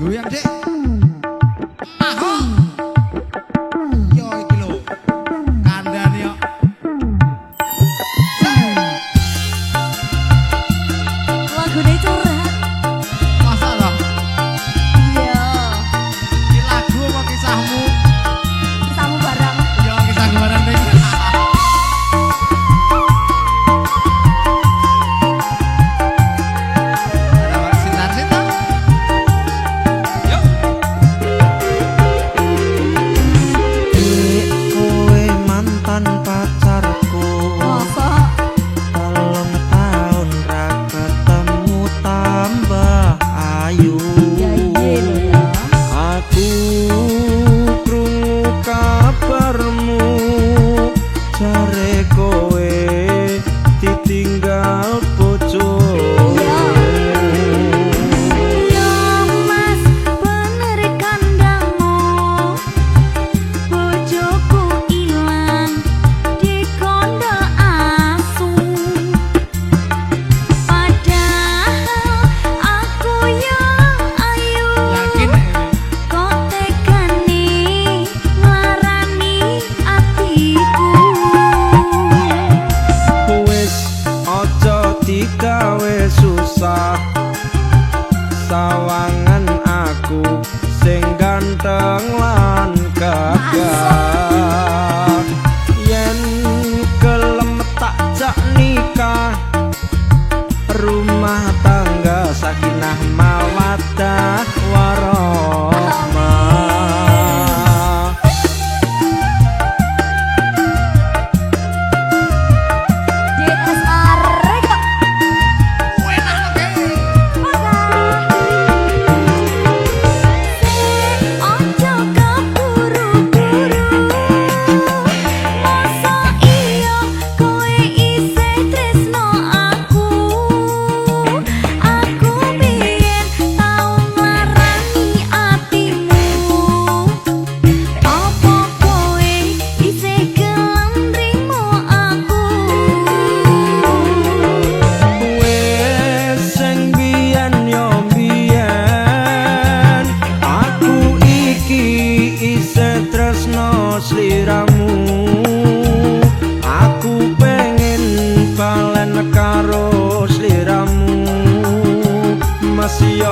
Goyang, Dek. Maho. Yo iki lho. Kandhane yo. Lagune curhat. Masa toh? Iya. Iki lagu apa kisahmu? Kisahmu bareng. Yo kisahku bareng, Dek. Sinta-sinta. Yuk. Dek, kowe mantan pacarku. Mosok. 3 tahun ra ketemu tambah ayu. Ya iya lho ya. Aku krungu kabarmu, jare kowe ditinggal bojo. Iya. Yo Mas, bener kandangmu. Bojoku ilang dikondo asu. Padahal aku yo ayu. Yakin ini? Kok tegane nglarani atiku. Wis aja digawe susah, sawangan aku sing ganteng lan gagah. Yen gelem tak jak nikah, rumah tangga sakinah mawaddah warahmah. DSR Record. Enak oke. Ojo keburu-buru. Masa iya kowe isih tresno aku. Aku biyen tau nglarani atimu. Apa kowe isih gelem nrimo aku? Wes sing biyen yo biyen, aku iki isih tresno sliramu. Aku pengen balen karo sliramu. Masih